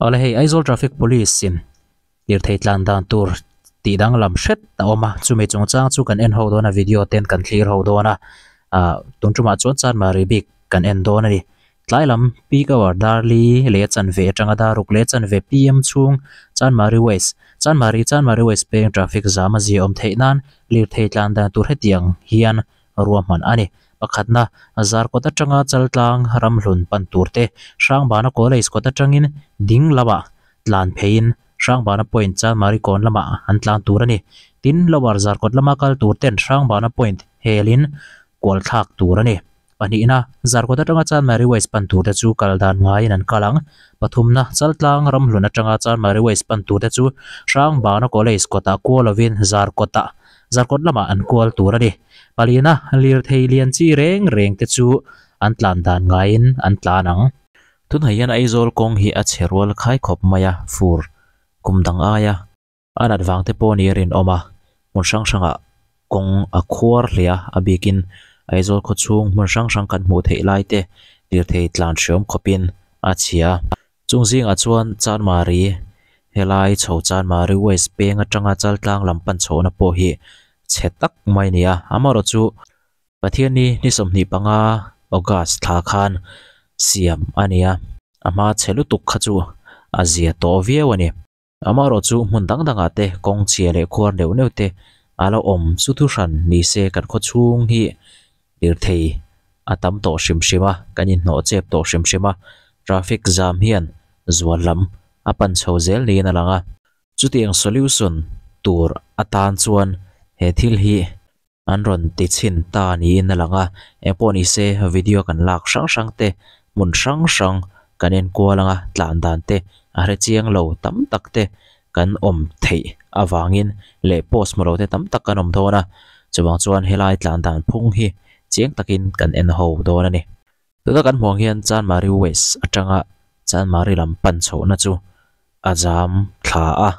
Awle hei Aizawl Traffic Police in lirthei tlan dan tur tih danglam hret a awm a, chumi chungchang chu kan en ho dawn a video ten kan thlir ho dawn a, ah tun tumah chuan Chanmari bik kan en dawn a ni. Tlai lam peak hour dar li leh chanve atanga dar ruk leh chanve pm chhung Chanmari West, Chanmari Chanmari West peng traffic zam a zia awm theih nan lirthei tlan dan tur hetiang hian ruahman a ni. Pakhatna, Zarkawt atanga Chaltlang ramhlun pan tur te, Hrangbana College kawt atangin ding lamah tlan pheiin Hrangbana Point Chanmari kawn lamah an tlan tur a ni. Tin, Lower Zarkawt lama kal tur ten Hrangbana Point helin kual thlak tur a ni. Pahnihna, Zarkawt atanga Chanmari West pan tur te chu kal dan ngaiin an kal ang. Pathumna, Chaltlang ramhlun atanga Chanmari West pan tur te chu Hrangbana College kawtah kual lovin Zarkawtah Zarkawt lamah an kual tur a ni. Palina, lirthei lian chi reng reng te chu an tlan dan ngaiin an tlan ang. Tunah hian Aizawl kawng hi a chhe rual khai khawp mai a, fur kum dang aia a nat vang te pawh ni a rinawm a, hmun hrang hrangah kawng a khuar hle a, a bikin Aizawl khawchhung hmun hrang hrang kan hmuh theih lai te lirthei tlan hreawm khawpin a chhia a. Chung zingah chuan Chanmari, helai chho Chanmari West peng atanga Chaltlang lam pan chhohna pawh hi chhe tak mai a ni a, amaherawhchu Pathianni ni 25 August thla khan siam a ni a, a hma chhe lutuk kha chu a zia tawh viau a ni. Amaherawhchu hmun dang dangah te kawng chhia leh khuar neuh neuh te a lo awm chu thu hran ni se kan khawchhung hi lirthei a tam tawh hrim hrim a, kan inhnawh chep tawh hrim hrim a, traffic jam hian zual lam a pan chho zel niin a lang a. Chutiang solution tur atan chuan he thil hi an rawn ti chhin ta niin a lang a, engpawh ni se video kan lak hrang hrang te hmun hrang hrang kan enkual anga tlan dan te a hre chiang lo tam tak te kan awm theih avangin leh post hmu lo te tam tak kan awm dawn a, chuvang chuan helai tlan dan phung hi chiang takin kan en ho dawn a ni. Tuna kan hmuh ang hian Chanmari West atanga Chanmari lam pan chhohna chu a zam thla a.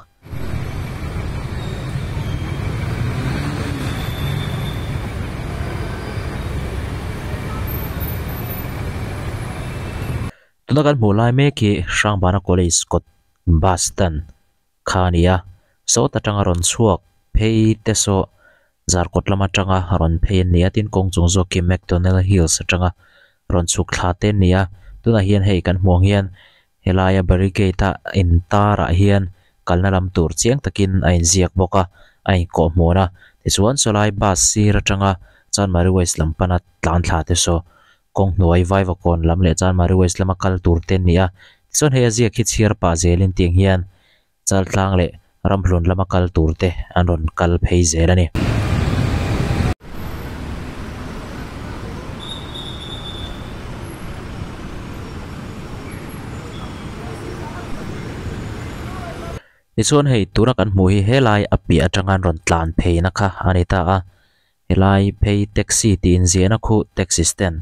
Tuna kan hmuh lai mek hi Hrangbana College kawt bus stand kha a ni a, sawt atanga rawn chhuak phei te saw Zarkawt lam atanga rawn phei an ni a, tin kawng chung zawk khi McDonald Hills atanga rawn chhuk thla te an ni a, tunah hian hei kan hmuh ang hian helaia barricade a intar ah hian kalna lam tur chiang takin a inziak bawk a, a inkawh hmuan a, tichuan sawlai bus sir atanga Chanmari West lam pana tlan thla te saw kawng hnuai Vaivakawn lam leh Chanmari West lama kal tur te an ni a, tichuan hei a ziak hi chhiar pah zelin tiang hian Chaltlang leh Ramhlun lama kal tur te an rawn kal phei zel a ni. Tichuan hei tuna kan hmuh hi helai a piah atanga an rawn tlan pheina kha a ni ta a, helai phei taxi tih inziahna khu taxi stand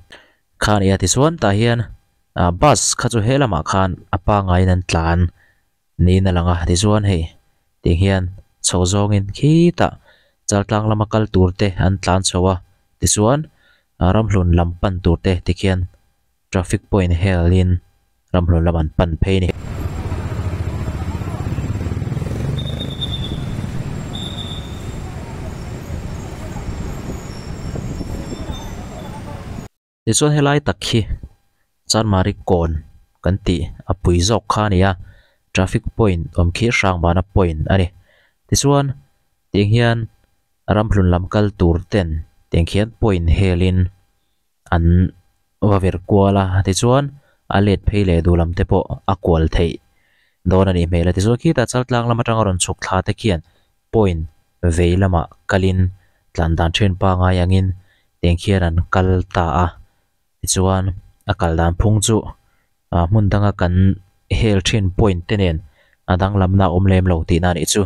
kha a ni a. Tichuan tah hian bus kha chu he lamah khan a pangaiin an tlan niin a lang a tichuan hei tih hian chho zawngin khitah chaltlang lama kal tur te an tlan chho a tichuan ramhlun lam pan tur te tikhian traffic point helin ramhlun lam an pan phei a ni. Tichuan helai tak hi Chanmari kawn kan tih a pui zawk kha a ni a, traffic point awm khi Hrangbana point a ni. Tichuan tiang hian ramhlun lam kal tur ten tiang khian point helin an va vir kual a, tichuan a let phei leh duh lam te pawh a kual theih dawn a nih hmel a. Tichuan khitah Chaltlang lam atanga rawn chhuk thla te khian point vei lamah kalin tlan dan then pangai angin tiang khian an kal ta a tichuan a kal dan phung chu ah hmun danga kan hel thin point te nen a danglamna a awm lem lo tihna a nih chu.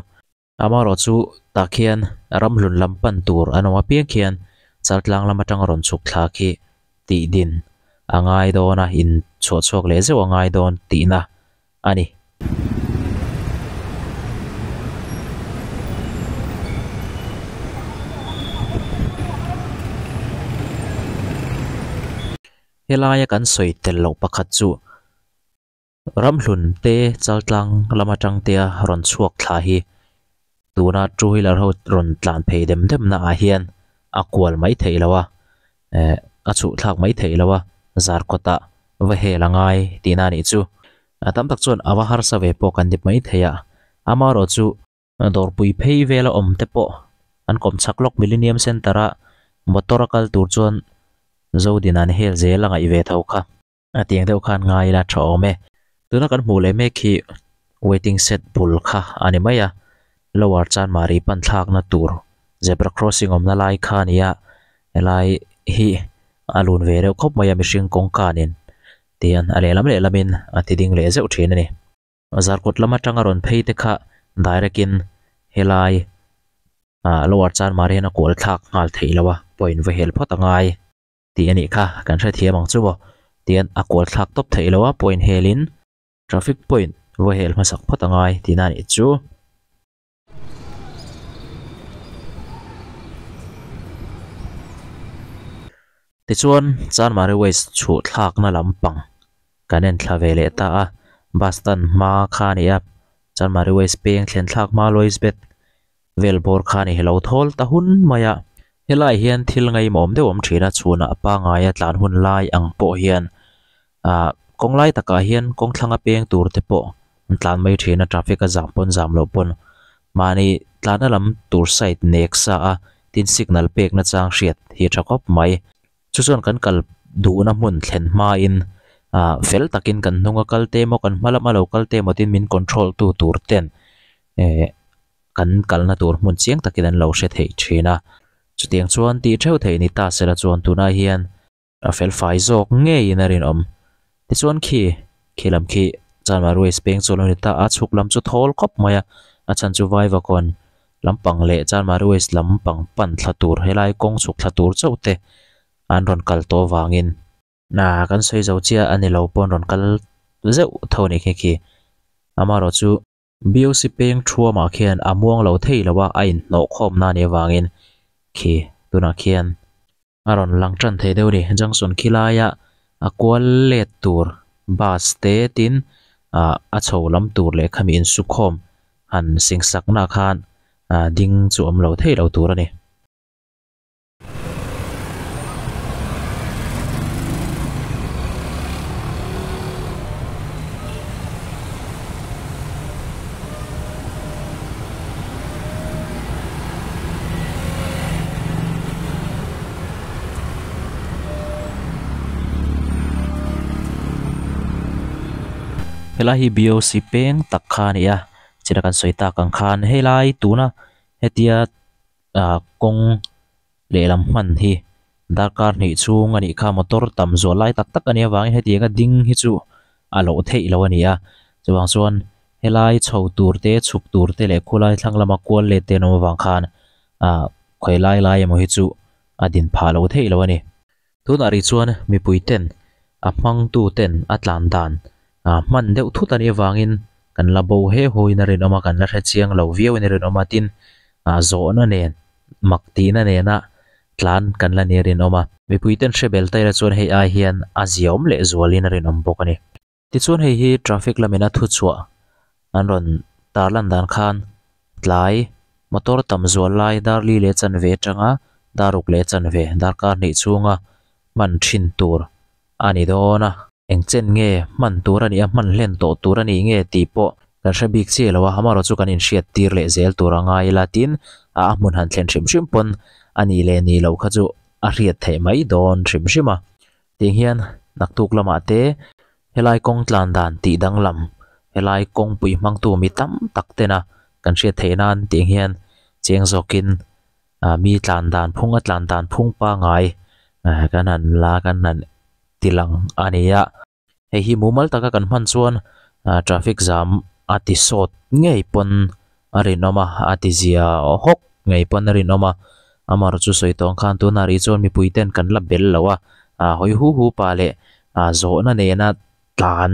Amaherawhchu tah khian ramhlun lam pan tur an awm apiang khian Chaltlang lam atanga rawn chhuk thla khi tih din a ngai dawn a in chhuah chhuak leh zeuh a ngai dawn tihna a ni. Helaia kan sawi tel loh pakhat chu. Ramhlun te Chaltlang lam atang te a rawn chhuak thla hi tuna two wheeler ho rawn tlan phei dem dem na ah hian a kual mai theih lo a eh a chhuh thlak mai theih lo a zarkawt ah va hel a ngai tihna a nih chu a tam tak chuan a va harsa ve pawh kan dip mai thei a amaherawh chu dawrpui phei vela awm te pawh an kawm chak lawk Millennium Centre a motor a kal tur chuan Zodin an hel zel a ngaih ve tho kha. A tiang deuh khan ngai ila tha awm e. Tuna kan hmuh leh mek hi waiting shed bul kha a ni mai a, lower Chanmari pan thlakna tur zebra crossing awmna lai kha a ni a, helai hi a lun ve reuh khawp mai a mihring kawngkanin tihian a lehlam lehlamin a ti ding leh zeuh thin a ni. Zarkawt lam atanga rawn phei te kha direct in helai ah lower Chanmari hian a kual thlak nghal theih lo a, point va hel phawt a ngai. Tih a nih kha, kan hrethiam ang chu maw? Tian a kual thlak tawp theih lo a, point helin traffic point va hel hmasak phawt a ngai tihna a nih chu. Tichuan, Chanmari West chhuh thlakna lampang kan en thla ve leh ta a, bus stand hma kha a ni a, Chanmari West peng thlen thlak hma Loisbeth vel bawr kha a ni lo thawl ta hun mai a. Helaiah hian thil ngaimawm deuh awm thin a, chhunah pangaia tlan hun lai ang pawh hian ah kawng lai takah hian kawng thlanga peng tur te pawh an tlan mai thin a, traffic a zam pawn zam loh pawn mahni tlanna lam tur side nek sa a tin signal pek na chang hriat hi a tha khawp mai. Chu chuan kan kal duhna hmun thlen hmain ah fel takin kan hnunga kal te emaw kan hma lama lo kal te emaw tin min control tu tur ten eh kan kalna tur hmun chiang takin an lo hre theih thin a. Chutiang chuan tih theuh theih ni ta sela chuan tunah hian a fel fai zawk ngeiin a rinawm. Tichuan khi, khi lam khi Chanmar West peng chu a lo ni ta a, chhuk lam chu thawl khawp mai a, a chhan chu Vaivakawn lampang leh Chanmar West lampang pan thla tur helai kawng chhuk thla tur chauh te an rawn kal tawh avangin Na kan sawi zo chiah a ni lo pawn rawn kal zeuh tho a nih khi khi. Amaherawh chu BOC peng thuamah khian a muang lo thei lo a, a inhnawh khawmna a nih avangin khi tunah khian a rawn lang tan thei deuh a ni. Junction khi laia a kual let tur bus te tin ah a chho lam tur leh khami insukhawm han singsakna khan ah ding chu awm lo thei lo tur a ni. Helai hi BOC peng tak kha a ni a chila kan sawi tak ang khan helai tuna hetia ah kawng lehlam hman hi darkar hnih chhung a nih kha motor tam zual lai tak tak a nih avangin hetianga ding hi chu a loh theih loh a ni a chuvang chuan helai chho tur te chhuk tur te leh khulai thlang lama kual let te an awm avang khan ah khawi lai lai emaw hi chu a din phah loh theih loh a ni. Tunah rih chuan mipui ten a hmangtu ten a tlan dan ah hman deuh thut a nih avangin kan la bo he hawiin a rinawm a, kan la hre chiang lo viauin a rinawm a, tin ah zawhna nen mak tihna nena tlan kan la ni a rinawm a. Mipui ten hre bel taila chuan hei ai hian a ziaawm leh zualin a rinawm bawk a ni. Tichuan hei hi traffic lamin a thuchhuah an rawn tarlan dan khan tlai motor tam zual lai dar li leh chanve atanga dar ruk leh chanve darkar hnih chhunga hman thin tur a ni dawn a. Eng chen nge hman tur a nih a, hman hlen tawh tur a nih nge tih pawh kan hre bik chiah lo a, amaherawh chu kan inhriat tir leh zel tur a ngai ila tin a hmun han thlen hrim hrim pawn a nih leh nih loh kha chu a hriat theih mai dawn hrim hrim a. Tiang hian naktuk lamah te helai kawng tlan dan tih danglam helai kawngpui hmangtu mi tam tak tena kan hriat theih nan tiang hian cheng zawkin ah mi tlan dan phung a tlan dan phung pangai kan han la kan han ti lang a ni a. Hei hi mumal taka kan hman chuan ah traffic jam a ti sawt ngei pawn a rinawm a, a ti zia hawk ngei pawn a rinawm a, amaherawh chu sawi tawng khan tunah rih chuan mipui ten kan la bel lo a, ah hawi hu hu pa leh ah zawhna nena tlan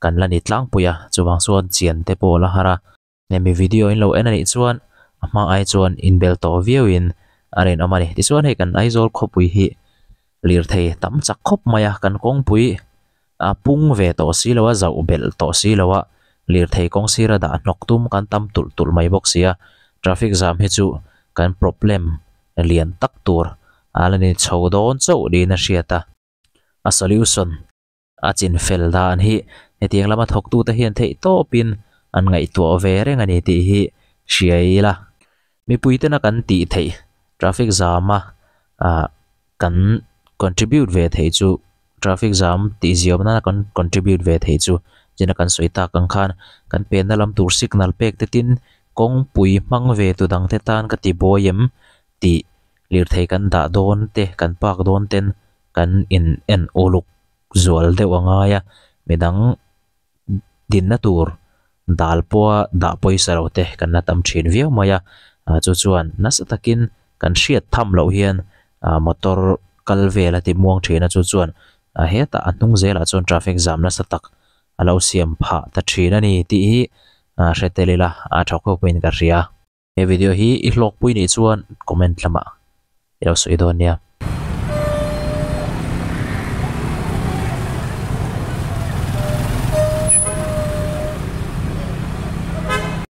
kan la ni tlangpui a, chuvang chuan chian te pawh a la har a. Hemi video in lo en a nih chuan a hma ai chuan inbel tawh viau in a rinawm a ni. Tichuan hei kan Aizawl khawpui hi lirthei tam chak khawp mai a, kan kawngpui a pung ve tawh si lo a zauh belh tawh si lo a lirthei kawng sira dah hnawk tum kan tam tulh tulh mai bawk si a traffic jam hi chu kan problem lian tak tur a la ni chho dawn chauh niin a hriat a a solution a chin fel dan hi hetiang lama thawktute hian theih tawpin an ngaihtuah ve reng a ni tih hi hria ila. Mipui tena kan tih theih traffic jam a ah kan contribute ve theih chu traffic jam tih ziawm nana kan contribute ve theih chu china kan sawi tak ang khan kan penna lam tur signal pek te tin kawngpui hmang ve tu dang te tan ka ti buai em tih lirthei kan dah dawn te kan park dawn ten kan in en uluk zual deuh a ngai a midang dinna tur dal pawha dah pawisa lo te kan la tam thin viau mai a ah chu chuan nasa takin kan hriat tham loh hian ah motor kal vel a ti muang thin a chu chuan ah hetah a hnung zelah chuan traffic jam nasa tak a lo siam phah ta thin a ni tih hi ah hre tel ila a tha khawp in ka hria. He video hi i hlawkpui nih chuan comment lamah i lo sawi dawn nia.